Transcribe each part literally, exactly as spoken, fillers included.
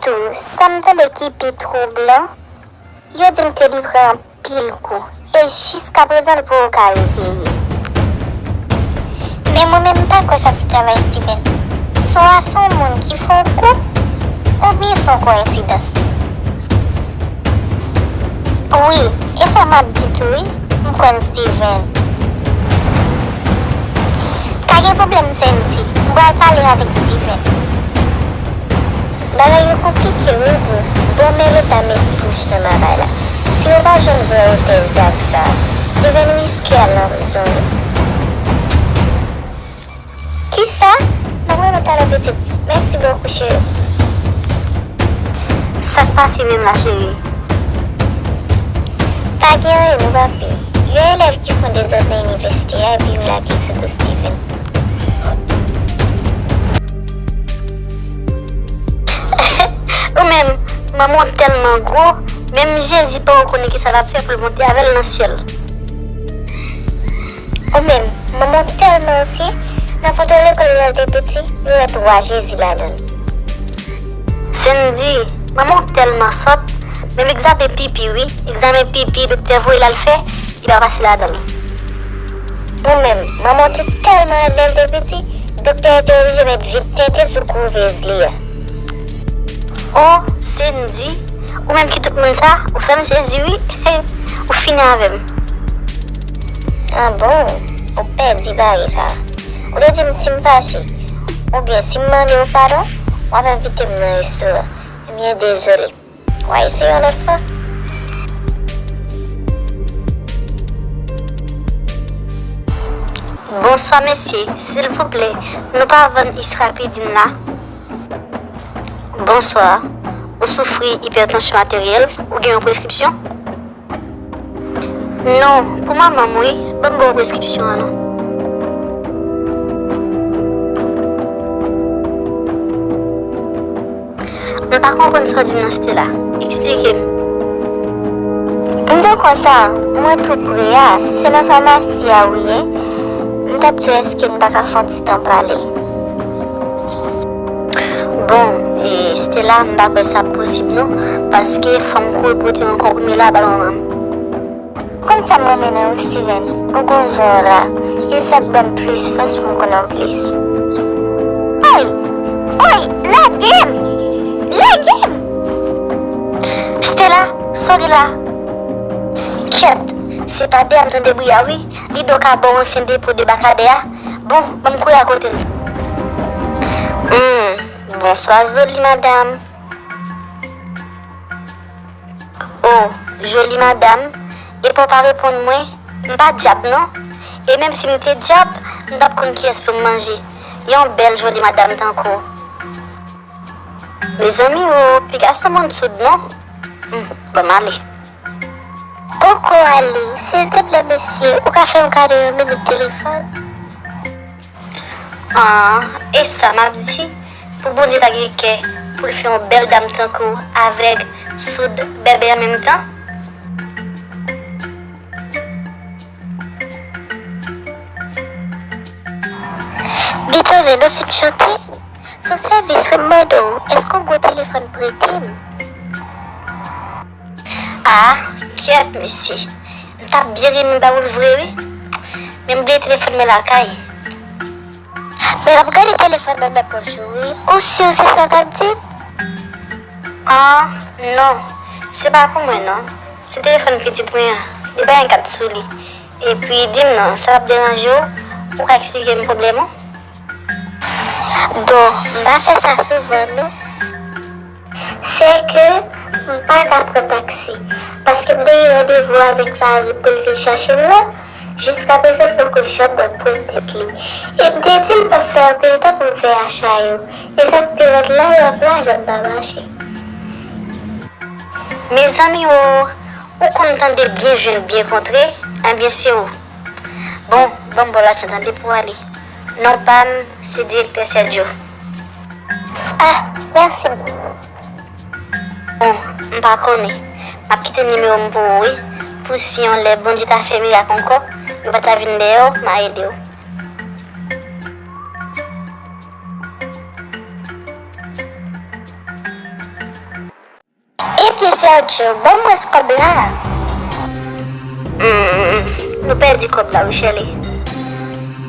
Tou, sa m tande ki pi twoublan, yo di m ke li pran anpil kou, e jiskaprezan l poko ka reveye. Men mwen menm, m pa kwè sa se travay Steven. Swa se yon moun ki fè yon kou, oubyen se yon koyensidans. Wi, e sa m ap di tou wi, m kwè n Steven. Pa gen pwoblèm, Sandy, m pral pale avèk Steven. Bagay yo konplike wi bro. Bon, men leta met bouch nan bagay la. Si yo pa jwenn vrè otè zak sa, Steven riske al nan prizon wi. Kisa? N ap rele w talè pitit. Mèsi bokou cheri. Sa k pase menm la cheri? Pa gen anyen non papi. Yon elèv ki fè dezòd nan inivèsite a epi yo lage l sou do Steven. Ou menm, manman w tèlman gwo, menm Jezi poko konnen kisa l ap fè pou l monte avè l nan syèl. Ou menm, manman w tèlman ansyen, nan foto lekòl lè l te piti, yo wè twa Jezi ladan l. Sandy, manman w tèlman sòt, menm egzamen pipi wi, egzamen pipi doktè voye l al fè, li pa pase ladan l. Ou menm, manman w te tèlman rèd lè l te piti, doktè a te oblije met vit tenten sou kouvèz li a. O, Sandy, ou menm ki tout moun sa, ou fè m sezi wi. Ou fini avè m. Ah bon? Ou pèdi bagay sa. Ou te di m si m fache, oubyen si m mande w padon, w ap envite m nan restoran. Ebyen, dezole. W a eseye yon lòt fwa. Bonswa mesye, silvouplè, nou pa vann Israpidin la? Bonswa, ou soufri ipètansyon ateryèl? Ou gen yon preskripsyon? Non, pou manman m wi, ban m ba w preskripsyon an non. M pa konprann sa w di m nan Stella. Eksplike m. M di w konsa, mwen tou pre a, si se nan famasi a ou ye, m t ap di w èske n pa ka fè yon ti tan pale. Bon, e, Stella, m pa kwè sa posib non, paske fò m kouri pote yon konprime la ba manman m. Konn sa m renmen nan ou, Steven? Ou gon jan w la. E sa k ban m plis fòs pou m konnen w plis. Oy! Oy! Lage m! Lage m! Stella, sa w gen la? Kèt, se pa dèyè m tande bri a wi. Li do ka bò ansyen depo de bakadè a. Bon, ban m kouri akote l. Hmm, bonswa, zoli madanm. O, joli madanm, epa w pa reponn mwen? M pa dyab non. E menm si m te dyab, m t ap konn kiyès pou m manje. Yon bèl joli madanm tankou w. Mezanmi o, piga sou moun soud non. Hmm, ban m ale. Poko ale, silteplè mesye, ou ka fè m kado yon minit telefòn? Ah, e sa m ap di, pou Bondye ta gen kè pou l fè yon bèl dam tankou w avèg, soud, bèbè an menm tan? Beethoven, ou fin chante? Se yon sèvis wi, m mande w, èske w gon telefòn prete m? Ah, kyèt mesye. M t ap byen renmen ba ou l vre wi. Men m bliye telefòn mwen lakay. Men m ap gade telefòn nan nan pòch ou wi. Ou si se sa w t ap di m? Ah, non. Se pa pou mwen non. Se telefòn pitit mwen an. Li pa gen kat sou li. Epi di m non, sa p ap deranje w? Ou ka eksplike m pwoblèm ou? Bon, m pa fè sa souvan non. Sèke m pa ka pran taksi, paske m te gen randevou avèk Farid pou l vin chache m la. Jiskaprezan l poko janm wè m pwent tèt li. E m te di l m ap fè anpil tan pou m fè acha yo. E sa k pi rèd la, yo ap lajan m pa mache. Mezanmi o, ou konn tande byen jwenn byen kontre, enbyen se ou. Bon, ban m ba w lajan tande pou w ale. Non pa m, se direktè Sergio. Ah, mèsi. Bon, m pa konnen. M ap kite nimewo m pou ou wi. Pou si yon lè Bondye ta fè mirak ankò, yo pa ta vin dèyè w, m a ede w. Claudio, ban m rès kòb la. Hmm, nou pèdi kòb la, wi, Shirley.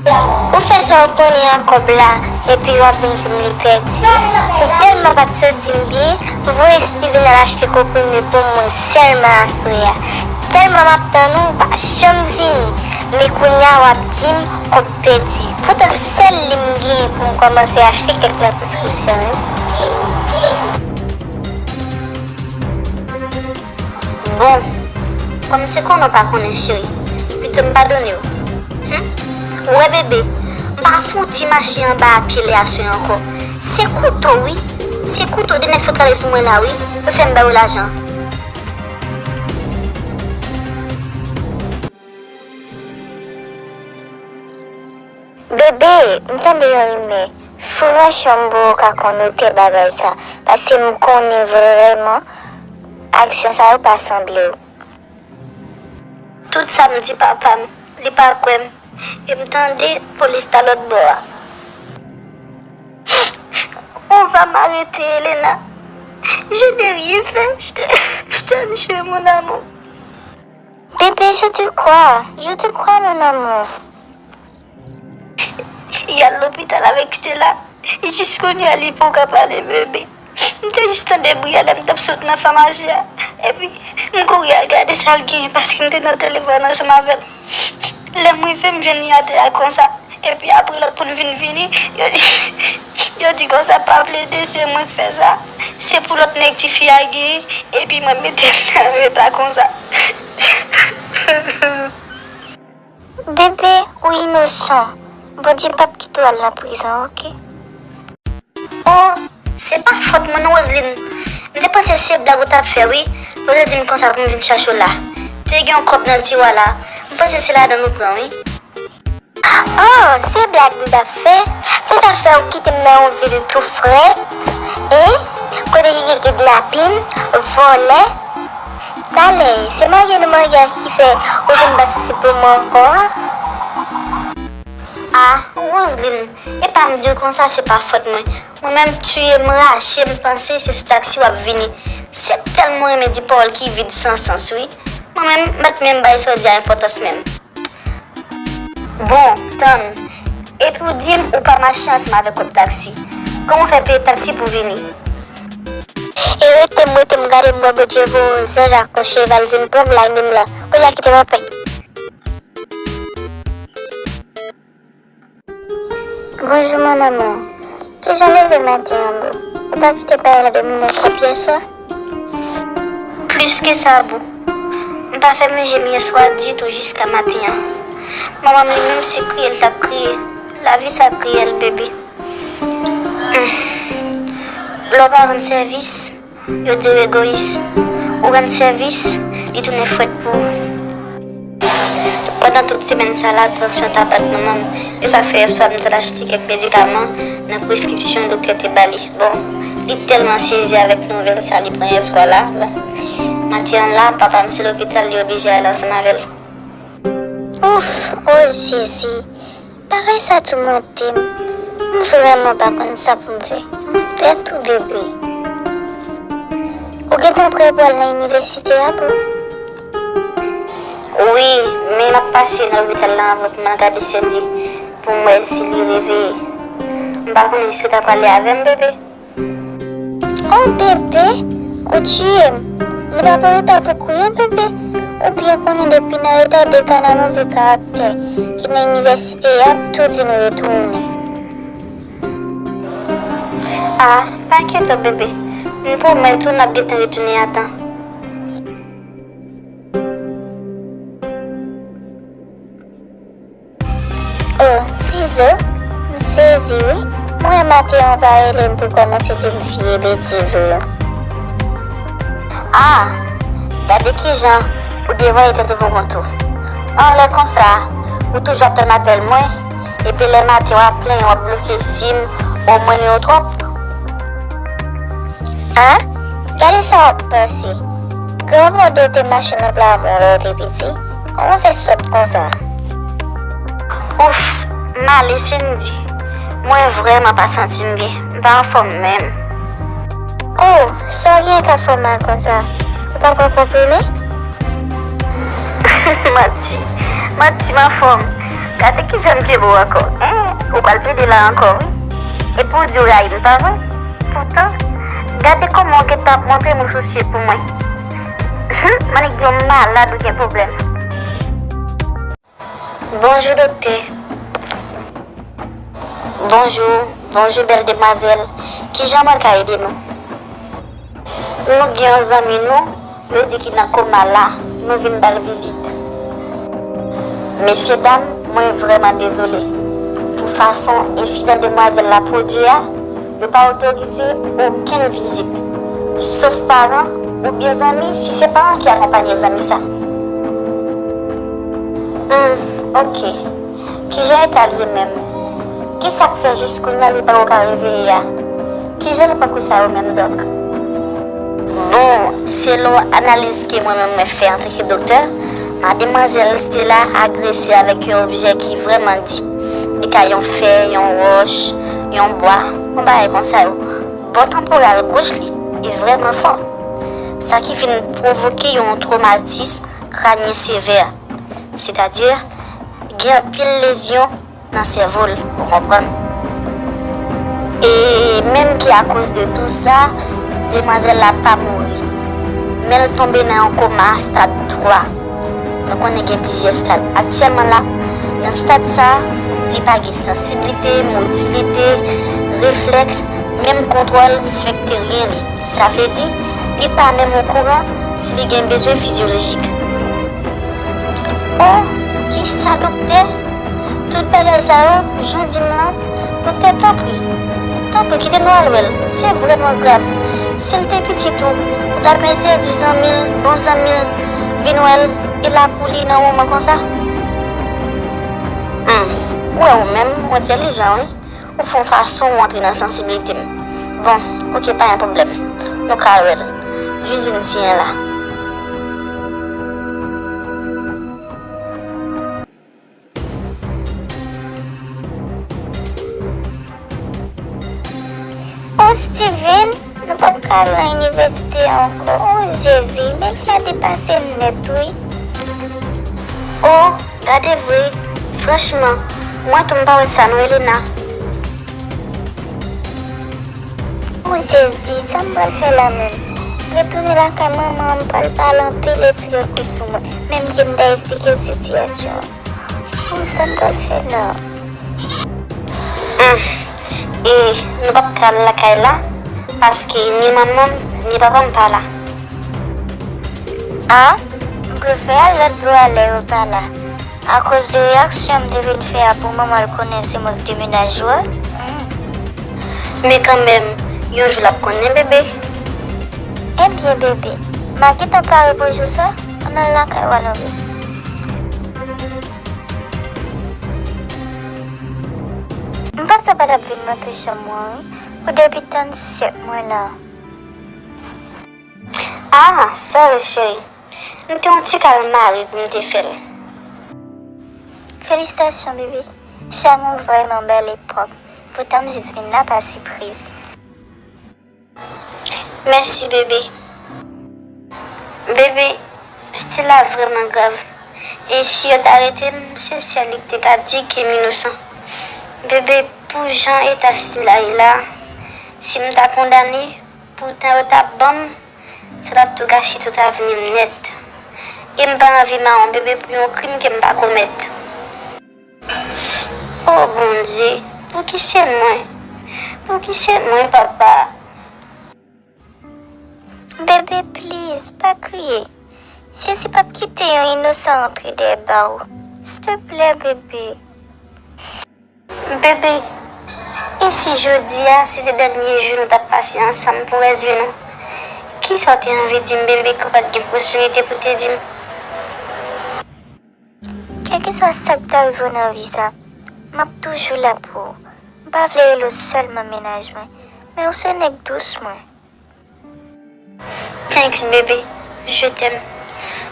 Ou fè sa w konnen an kòb la, epi w ap vin di m li pèdi. M tèlman pa t santi m byen, m voye Steven al achte konprime pou mwen sèlman aswè a. Tèlman m ap tann ou, ou pa janm vini. Men kounye a w ap di m kòb pèdi. Poutan se sèl li m genyen pou m kòmanse achte kèk nan preskripsyon yo. Bon, kòm se konnen w pa konnen, cheri, pito m padone w. Hum? Ou wè, bebe, m pa fouti mache anba a pye lè aswè ankò. Se kouto, wi. Se kouto de nèg sot rale sou mwen la, wi. Yo fè m ba yo lajan. Bebe, m tande yon rimè. Franchan m poko ka konn otè bagay sa, paske m konnen vrèman aksyon sa yo pa sanble w. Tout sa m di papa m, li pa kwè m, e m tande polis ta lòt bò a. On va m'arrêter, Elena. Je n'ai rien fait. Je t'aime, je t'aime, je t'aime, mon amour. Bébé, je te crois, je te crois, mon amour. Y al lopital avèk Stella. E jis kounye a, li poko ka pale, bebe. M te jis tande bri a lè m t ap sot nan famasi a. Epi, m kouri al gade sa l genyen, paske m te nan telefòn ansanm avè l. Lè m rive, m jwenn li atè a konsa. Epi apre lòt moun vin vini, yo di, yo di konsa pa plede, se mwen k fè sa. Se pou lòt nèg tifi a genyen, epi mwen mete l nan eta konsa. Bebe, ou inosan. Bondye p ap kite w al nan prizon, oke? Oh, se pa fòt mwen non, Roseline. M te panse se blag ou t ap fè, wi. Lè w te di m konsa pou m vin chache w la. Te gen yon kòb nan tiwa la. M panse se ladan l ou pran, wi. Oh, se blag m t ap fè. Se sa k fè w kite m nan yon vil tou frèt, en? Kote ki gen kidnapin, vòlè. Talè, se marye nou marye a ki fè ou vin patisipe mwen ankò a? Ah, Roseline, e pa m di w konsa se pa fòt mwen. Mwen menm tiye m rache m panse se sou taksi w ap vini. Se tèlman renmen di pawòl ki vid san sans, wi. Mwen menm, m pa t menm bay sa w di a enpòtans menm. Bon, tann. Epi w di m ou pa mache ansanm avèk kòb taksi. Kòman w fè peye taksi pou w vini? E rete m, rete m, gade m wè Bondye voye yon zanj ak yon cheval vin pran m la menm la. Kounye a kite m anpè. Bonjou, mon amour. Kijan w leve maten an, boo? Ou pa kite bagay la domine w twòp yèswa? Plis ke sa, boo. M pa fè manje m yèswa ditou jiska maten an. Manman m li menm se kriye l t ap kriye. Lavi sa kriyèl, bebe. Hmm. Lè w pa rann sèvis, yo di w egoyis. Ou rann sèvis, li tounen fwèt pou ou. Pandan tout semèn sa la, tansyon t ap bat manman m. Se sa k fè yèswa m t al achte kèk medikaman nan preskripsyon doktè te ba li. Bon, li tèlman sezi avèk nouvèl sa li pran yèswa la. Bon, maten an la, papa m se lopital, li oblije al ansanm avè l. Ouf, o Jezi, bagay sa toumante m. M vrèman pa konn sa pou m fè. M pè tou, bebe. Ou gentan prè pou al nan inivèsite a, boo? Wi, men m ap pase nan lopital la anvan pou m al gade Sandy, pou m wè si li reveye. M pa konnen si w ta prale avè m, bebe. Oh, bebe, ou tiye m. Nou pa pran reta pou kriye, bebe. Ou byen konnen depi nan eta de ka nan move karaktè ki nan inivèsite a, m ap tou di nou retounen. Ah, pa enkyete w, bebe. M pwomèt ou n ap gentan retounen a tan. Oh, Tizo, m sezi wi. M wè maten an ou pa rele m pou kòmanse di m vye betiz ou yo. Ah, gade kijan ou dewaye tèt ou pou kont ou. Anlè konsa, ou toujou ap tann apèl mwen, epi lè maten w ap plenyen w ap bloke sim, ou mwen yo twòp. Ah, gade sa w ap panse. Granmoun de w te mache nan plafon lè w te piti. Kòman w fè sòt konsa? Ouf, m ale Sandy. Mwen vrèman pa santi m byen. M pa anfòm menm. Oh, sa w gen k ap fè w mal konsa? Ou pa pran konprime? Manti, manti m anfòm. Gade kijan m kenbe w ankò. Hein, ou pral plede la ankò, wi. Epi w di w rayi m, pa vre? Poutan, gade kòman w gentan ap montre m ou sousye pou mwen. Humm, m annik di w m malad ou gen pwoblèm. Bonjou, doktè. Bonjou, bonjou, bèl demwazèl. Kijan mwen ka ede nou? Nou gen yon zanmi nou, yo di ki nan koma la, nou vin ba l vizit. Mesyedam, mwen vrèman dezole pou fason ensidan demwazèl la pwodui a. Yo pa otorize okenn vizit, sof paran oubyen zanmi, si se paran ki akonpanye zanmi sa. Hmm, ok. Kijan eta l ye menm? Kisa k fè jis kounye a li poko ka reveye a? Kijan nou pran kou sa yo menm, dòk? Bon, selon analiz ke mwen menm mwen fè antanke doktè, mademwazèl Stella agrese avèk yon objè ki vrèman di. Li ka yon fè, yon wòch, yon bwa, yon bagay konsa yo. Bò tanporal goch li e vrèman fò. Sa ki vin pwovoke yon twomatis kranyen sevè, sètadi gen anpil lezyon nan sèvo l, ou konprann? E menm ke akoz de tou sa, demwazèl la pa mouri, men l tonbe nan yon koma stad twa. Nou konnen gen plizyè stad. Aktyèlman la, nan stad sa a, li pa gen sansiblite, motilite, reflèks, menm kontwòl sfenkteryen li. Sa vle di, li pa menm okouran si li gen bezwen fizyolojik. Oh, kisa, doktè? Tout bagay sa yo, jan w di m lan, doktè, tanpri, tanpri, kite nou al wè l. Se vrèman grav. Si l te pitit ou, ou t ap entèdi zanmi l, bon zanmi l, vin wè l, e la pou li nan moman konsa? Hmm, ou wè ou menm, ou entèlijan, wi. Ou fè yon fason ou antre nan sansiblite m. Bon, ok, pa gen pwoblèm. Nou ka wè l. Jis vin siyen la. Oh, Steven, nou p ap ka al nan inivèsite a ankò. Oh, Jezi, men li a depase m nèt, wi. Oh, gade vre. Franchman, mwen tou m pa wè sa non, Elena. Oh, Jezi, sa m pral fè la menm? Retounen lakay manman an, m pral pale anpil, e tire kou sou mwen, menm ke m ta esplike l sitiyasyon an. Oh, sa m pral fè la? Hmm. E nou p ap ka al lakay la, paske ni manman m, ni papa m pa la. A, m prefere al lòt bò a lè yo pa la. Akoz de reyaksyon m te vin fè a pou manman l konnen se mwen k te mennaj ou a? Hmm. Men kanmenm, yon jou l ap konnen, bebe. Ebyen, bebe, m a gentan pare pou jou sa, ann al lakay ou a non, bebe. M panse w pa t ap vin monte chanm mwen, wi, pou depi tann sèt mwen la. Ah, sorry, cheri. M te yon ti kal mari pou m te fè l. Felisitasyon, bebe. Chanm ou vrèman bèl e pwòp. Poutan m jis vin la pa sipriz. Mèsi, bebe. Bebe, Stella vrèman grav. E si yo ta arete m, se sèl li ki te ka di ke m inosan. Bebe, pou jan eta Stella ye la, si m ta kondane, poutan yo t ap ban m, sa t ap tou gache tout avni m nèt. E m pa anvi mawon bebe pou yon krim ke m pa komèt. O Bondye, pouki se mwen? Pouki se mwen, papa? Bebe, please, pa kriye. Jezi p ap kite yon inosan rantre dèyè ba w. Silteplè, bebe. Bebe, e si jodi a se te dènye jou nou t ap pase ansanm pou rès vi nou? Kisa w te anvi di m, bebe, ke w pa t gen posiblite pou w te di m? Kèlkeswa sa k ta rive w nan vi sa, m ap toujou la pou ou. M pa vle rele w sèlman mennaj mwen, men ou se nèg dous mwen. Thanks, bebe. Je t'aime.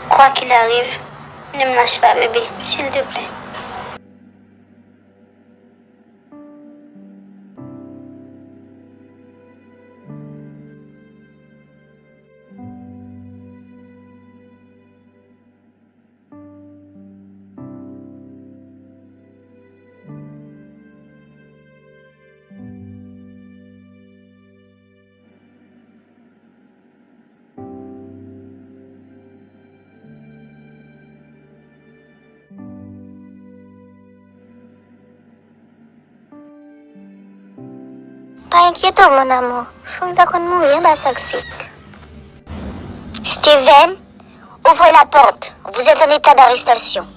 Quoi qu'il arrive, ne me lâche pas, bebe, s'il te plaît. Pa enkyete w, mon amour. Fanmi pa konn mouri anba sak sik. Steven, ouvrez la porte. Vous êtes en état d'arrestation.